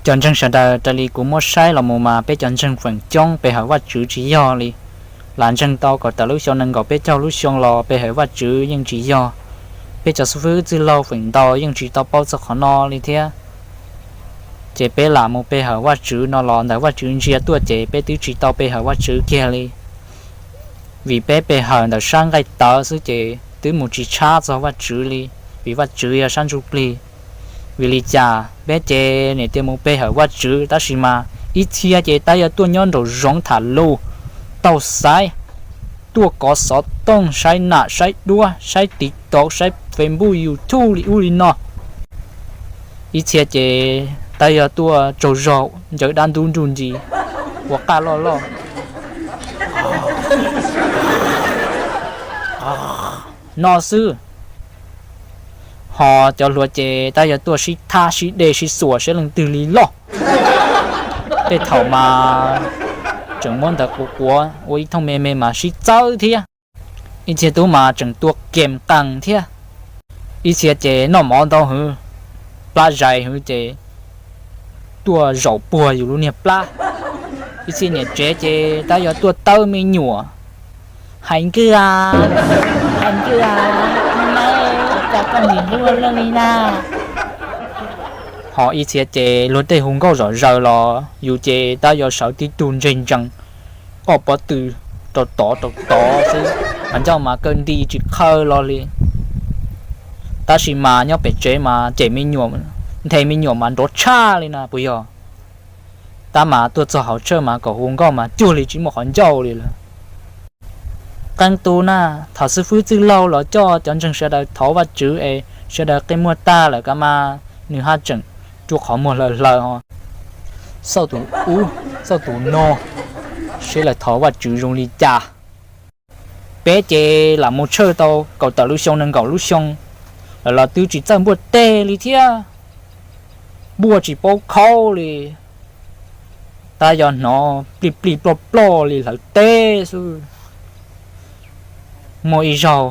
Cov ntseeg sawv daws, raws li kuv muab saib los mus mas peb cov ntseeg feem coob pe hawm Vajtswv tsis yog li. Lam ntseeg tau kaum tawm lub xyoo nees nkaum peb caug lub xyoo los pe hawm Vajtswv yeej tsis yog. Peb cov xib fwb txwj laug feem ntau yeej tsis tau paub txog qhov no li thiab. Ces peb lam mus pe hawm Vajtswv no los ntawm Vajtswv ntsia tuaj ces peb twb tsis tau pe hawm Vajtswv kiag li. Vim peb pe hawm ntawm sab nqaij tawv xwb ces twb mus tsis tshab txog Vajtswv li, vim Vajtswv yog sab ntsuj plig. Vim li cas peb ces niam tias mus pe hawm Vajtswv tab sis mas ib txhia ces tab yog tuaj nyob nraum zoov tham lus, taug xaiv, tuaj kov xov tooj, saib nam saib duab, saib TikTok, saib Facebook, YouTube li ub li no. Ib txhia ces tab yog tuaj tsaug zog ncaws dab ntub nruj nci, ua qaj loj loj no xwb. Ho cov hluas ces tab yog tuaj sib thab sib de sib xuas saib leej twg li loj. Tej thaum mas tseem muab ntawv quav quav ua ib thooj me me mas sib txawb thiab. Ib txhia tub mas tseem tua kem qees thiab. Ib txhia ces noj mov ntau hwv, plab zais hwv ces tuaj zaum puag yus lub niag plab. Ib txhia niam tsev ces tab yog tuaj tawb me nyuam, hais nkaj, hais nkaj, cas koj nim hlub luaj li na. Ho ib txhia ces luag tej hu nkauj zom zaws los yus ces tab yog sawv tib tug ntseg ntsees, qoj pob tw rau tod rau tod xwb, qhov ncauj mas kaw nti tsis qhaw los li. Tab sis mas nyob pem tsev mas cem me nyuam, nthe me nyuam mas nrov tshaj li na puas yog? Tab mas tuaj txog hauv tshawj mas kom hu nkauj mas cuag li tsis muaj qhov ncauj li lawm. Qee tus na, thaum xib fwb txwj laug los coj cov ntseeg sawv daws thov Vajtswv es sawv daws qi muag tag lawm kav mas nws haj tseem rua qhov muag hlaws hlaws ho xauj tus ub xauj tus no, seb lawv thov Vajtswv zoo li cas. Peb ces lam mus tshawj tau kaum tawm lub xyoo nees nkaum lub xyoo lawm los twb tsis txawj npuaj teg li thiab, npuaj tsis paub khaub li, tab yog hnov plij plij ploj ploj li hlawv teb xwb. Muaj ib zaug,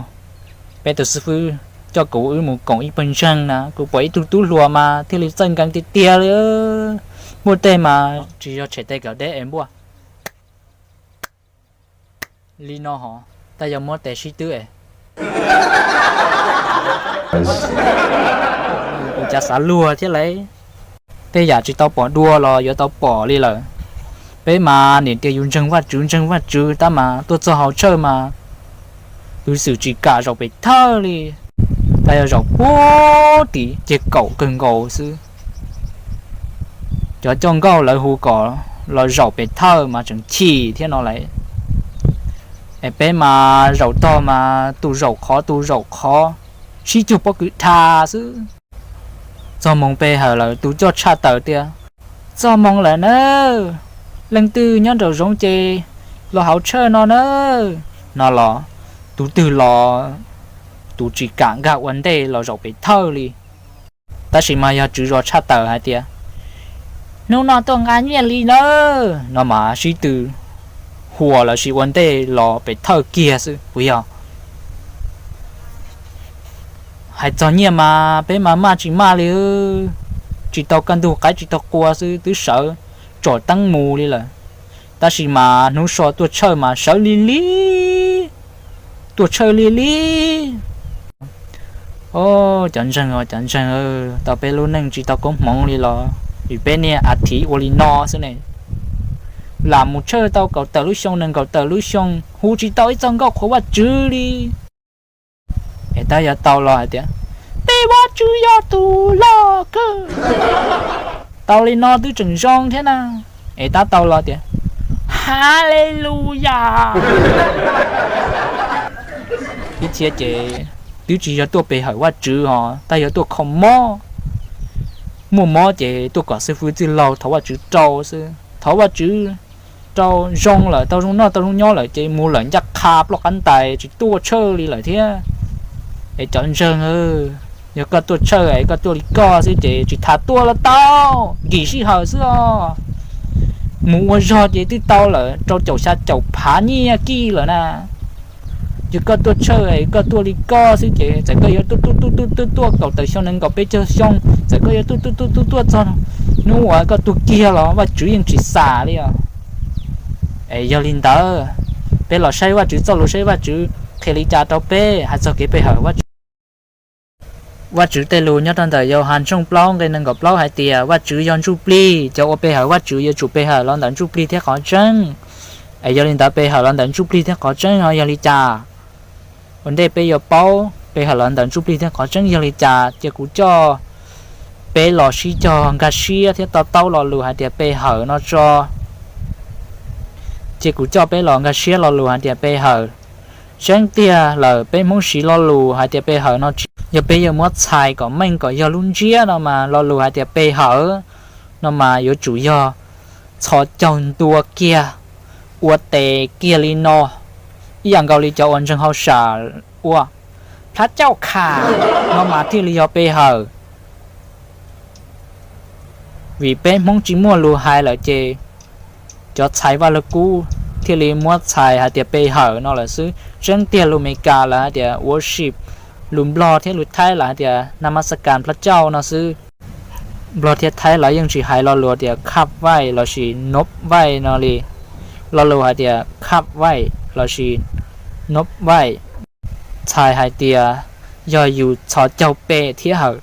peb tus xib fwb coj kuv wb mus koom ib pawg ntseeg na, kuv pom ib tug tub hluas mas thiaj li txawj nkees tiag tiag li, npuaj teg mas tsis yog tshem tes kawm deb es npuaj li no hos, tab yog muab tes sib twb es. Kuv cav xav luag thiab lauj. Tej yam tsis tau pom dua los yuav tau pom li lawm. Peb mas niam tias yus ntseeg Vajtswv ntseeg Vajtswv tab mas tuaj txog hauv tshawj mas luv xwm tsis kam zaum pem thawj li, tab yog zaum puag tim ceg kaum kawg nkaus xwb. Cov coj nkauj lawv hu kom los zaum pem thawj mas tseem chim thiab no lauj. Es peb mas zaum tog mas tus zaum qhov tus zaum qhov, sib cuag pob kws dha xwb. Txog moos pe hawm lawm tus coj tshaj tawm tias, txog moos lawm na, leej twg nyob nraum zoov ces los hauv tshawj no na, no los tus twg los tus tsis kam nkag ua ntej los zaum pem thawj li. Tab sis mas yog tswv zos tshaj tawm hais tias, hnub no tuaj nqa nyiaj li na, no mas sib tw huas los sis ua ntej los pem thawj kiag xwb puas yog? Hais txog nyiaj mas peb mas maj tsis maj li, tsis tau kaj ntug qaib tsis tau qua xwb twb sawv tsom teeb mus li lawm. Tab sis mas hnub so tuaj tshawj mas sawv lig lig, tuaj tshawj lig lig. Os, cov ntseeg os, cov ntseeg, tau peb lub neej tsis tau koob hmoov li los vim peb niag a thiv ua li no xwb ne. Lam mus tshawj tau kaum tawm lub xyoo nees nkaum tawm lub xyoo hu tsis tau ib txoj nkauj qhuas Vajtswv li. Es tab yog tau los hais tias, peb Vajtswv yog tus loj kawg, tau li no twb tseem zoo thiab na. Es tab tau los tias, Haleluyas. Ib txhia ces twb tsis yog tuaj pe hawm Vajtswv hos tab yog tuaj kho mob. Muaj mob ces tuaj kom xib fwb txwj laug thov Vajtswv rau xwb, thov Vajtswv rau zoo lawm tau zoo noj tau zoo nyob lawm ces mus lawm ncaj qha ploj qab ntais tsis tuaj tshawj li lawm thiab. Es cov ntseeg, yog koj tuaj tshawj es koj tuaj li koj xwb ces tsis tas tuaj los tau, nkim sij hawm xwb os. Mus ua zog ces twb tau lawm rau caum xya caum phav nyiaj kij lawm na. Yog koj tuaj tshawj es koj tuaj li koj xwb ces txawm koj yuav tuaj tuaj tuaj tuaj tuaj tuaj kaum tawm xyoo nees nkaum peb caug xyoo, txawm koj yuav tuaj tuaj tuaj tuaj tuaj txog hnub uas koj tuag kiag los Vajtswv yeej tsis xam li os. Es yog li ntawd, peb los saib Vajtswv txoj lus, saib Vajtswv qhia li cas rau peb hais txog kev pe hawm Vajtswv. Vajtswv tej lus nyob rau ntawm Yauhas tshooj plaub nqe nees nkaum plaub hais tias Vajtswv yog ntsuj plig, cov uas pe hawm Vajtswv yuav tsum pe hawm los ntawm ntsuj plig thiab qhov tseeb. Es yog li ntawd pe hawm los ntawm ntsuj plig thiab qhov tseeb no yog li cas? Ua ntej peb yuav paub pe hawm los ntawm ntsuj plig thiab qhov tseeb yog li cas, cia kuv coj peb los sib cog nkag siab thiab to taub lo lus hais tias pe hawm no tso. Ces kuv coj peb los nkag siab lo lus hais tias pe hawm. Tseeb tiag lawm, peb Hmoob siv lo lus hais tias pe hawm no tsis yog peb yuav muab txhais kom meej kom yog lub ntsiab no mas lo lus hais tias pe hawm no mas yuav tsum yog txhos caug ntua kiag, ua tes kiag li no, ib yam nkaus li cov uas ntseeg hauj sam ua plab cauj kham no mas thiaj li yog pe hawm. Vim peb Hmoob tsis muaj lus hais lawm ces cov txhais Vaj Lug Kub thiaj li muab txhais hais tias pe hawm no lawm xwb. Tseeb tiag lus Amelikas lawv hais tias worship, lus Nplog thiab lus Thaib lawv hais tias namaskar plab cauj no xwb. Nplog thiab Thaib lawv yeej tsis hais lo lus tias khab vaij lossis nob vaij no li. Lo lus hais tias khab vaij lossis nob vaij txhais hais tias yog yus txhos caug pe thiab hawm.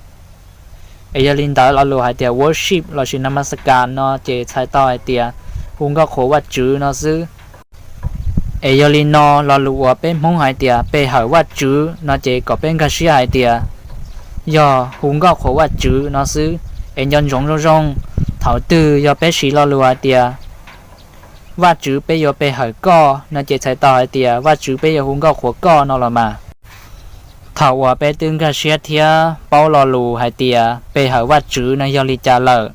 Es yog li ntawd lo lus hais tias worship lossis namaskar no ces txhais tau hais tias hu nkauj qhuas Vajtswv no xwb. Es yog li no lo lus uas peb Hmoob hais tias pe hawm Vajtswv no ces kom peb nkag siab hais tias yog hu nkauj qhuas Vajtswv no xwb. Es nco ntsoov zoo zoo, thaum twg yog peb siv lo lus hais tias Vajtswv peb yuav pe hawm koj no ces txhais tau hais tias Vajtswv peb yuav hu nkauj qhuas koj no los mas. Thaum uas peb twb nkag siab thiab paub lo lus hais tias pe hawm Vajtswv no yog li cas lawm,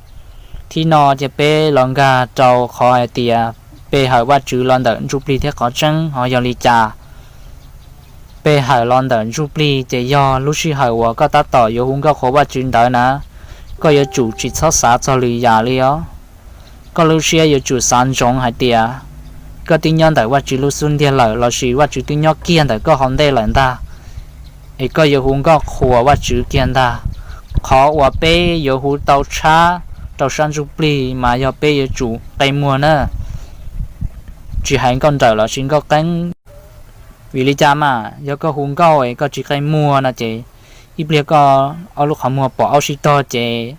thib no ces peb los nkag rau qhov hais tias pe hawm Vajtswv los ntawm ntsuj plig thiab qhov tseeb ho yog li cas. Pe hawm los ntawm ntsuj plig ces yog lub sij hawm uas koj tab tom yuav hu nkauj qhuas Vajtswv ntawd na, koj yuav tsum tsis txhob xav txog lwm yam li os. Koj lub siab yuav tsum xav ntsoov hais tias koj twb nyob ntawm Vajtswv lub xub ntiag lawm lossis Vajtswv twb nyob kiag ntawm koj hauv ntej lawm ntag, es koj yuav hu nkauj qhuas Vajtswv kiag ntag. Qhov uas peb yuav hu tau tshab rau sab ntsuj plig mas yog peb yuav tsum qe muag na, tsis hais nkauj nrawm lossis nkauj qeeb. Vim li cas mas yog koj hu nkauj es koj tsis qe muag no ces ib pliag koj ob lub qhov muag pom aub sib tog ces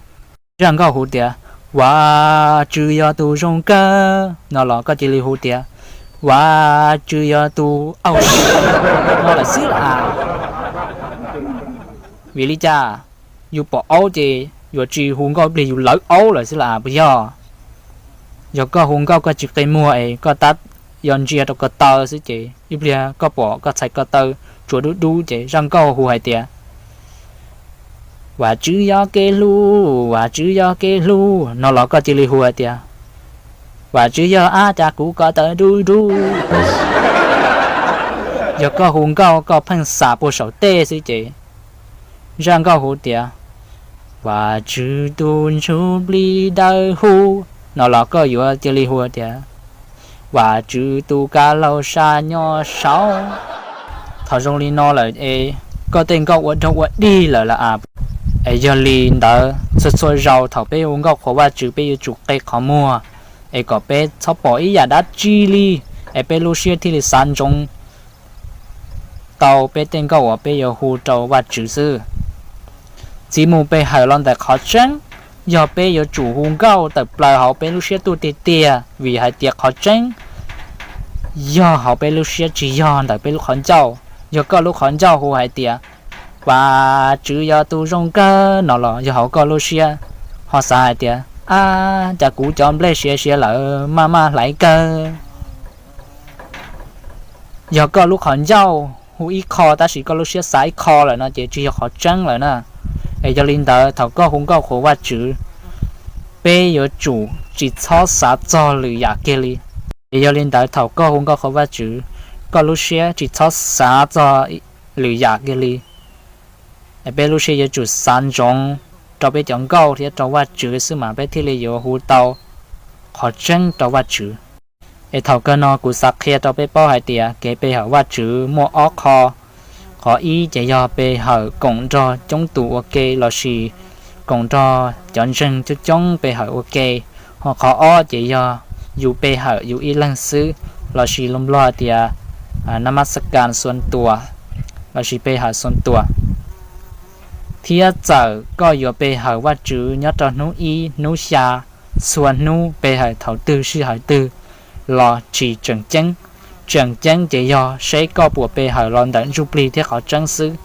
zaj nkauj hu tias Vajtswv yog tus zoo kawg no los koj cia li hu tias Vajtswv yog tus au si no lawm xwb las. Vim li cas? Yus pom aub ces yuav tsis hu nkauj ib pliag yus lawv aub lawm xwb las puas yog? Yog koj hu nkauj koj tsis qe muag es koj tab yuav ntsia rau ko taw xwb ces ib pliag koj pom koj txhais ko taw tsuas dub dub ces zaj nkauj hu hais tias Vajtswv yog kev hlub, Vajtswv yog kev hlub no los koj cia li hu hais tias Vajtswv yog ab cas kuv ko taw dub dub. Yog koj hu nkauj koj pheej xam puag saum tej xwb ces zaj nkauj hu tias Vajtswv tus ntsuj plig dawb huv no los koj yuav cia li hu tias Vajtswv tus kav laug sab nyob saud. Thaum zoo li no lawm es koj tej nkauj ua dog ua dig lawm las as. Es yog li ntawd txhua txhua zaus thaum peb hu nkauj qhuas Vajtswv peb yuav tsum qe qhov muag es kom peb txhob pom ib yam dab tsi li, es peb lub siab thiaj li xav ntsoov tau peb tej nkauj uas peb yuav hu rau Vajtswv xwb. Txiv mus pe hawm los ntawm qhov tseeb, yog peb yuav tsum hu nkauj tawm plaws hauv peb lub siab tuaj tiag tiag vim hais tias qhov tseeb yog hauv peb lub siab tsis yog ntawm peb lub qhov ncauj. Yog koj lub qhov ncauj hu hais tias Vajtswv yog tus zoo kawg no los yog hauv koj lub siab ho xav hais tias ab cas kuv cov nplej siav siav lawm maj maj hlais kawg. Yog koj lub qhov ncauj hu ib qho tab sis koj lub siab xav ib qho lawm no ces tsis yog qhov tseeb lawm na. Es yog li ntawd thaum koj hu nkauj qhuas Vajtswv, peb yuav tsum tsis txhob xav txog lwm yam kiag li. Es yog li ntawd thaum koj hu nkauj qhuas Vajtswv, koj lub siab tsis txhob xav txog lwm yam kiag li. Es peb lub siab yuav tsum xav ntsoov rau peb cov nkauj thiab rau Vajtswv xwb mas peb thiaj li yuav hu tau qhov tseeb rau Vajtswv. Es thaum kawg no kuv xav qhia rau peb paub hais tias kev pe hawm Vajtswv muaj ob qho. Qhov ib ces yog pe hawm koom nrog coob tus ua ke lossis koom nrog cov ntseeg coob coob pe hawm ua ke. Ho qhov ob ces yog yus pe hawm yus ib leeg xwb, lossis lus Nplog tias namaskar xuas tuas, lossis pe hawm xuas tuas. Thiab txawm koj yuav pe hawm Vajtswv nyob rau hnub ib, hnub xya, txhua hnub, pe hawm thaum twg sij hawm twg los tsis tseem ceeb. Tseem ceeb ces yog seb koj puas pe hawm los ntawm ntsuj plig thiab qhov tseeb xwb.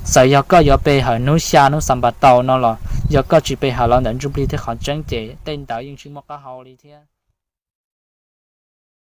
Txawm yog koj yuav pe hawm hnub xya, hnub Xanpataus no los yog koj tsis pe hawm los ntawm ntsuj plig thiab qhov tseeb ces tej ntawd yeej tsis muaj qab hau li thiab.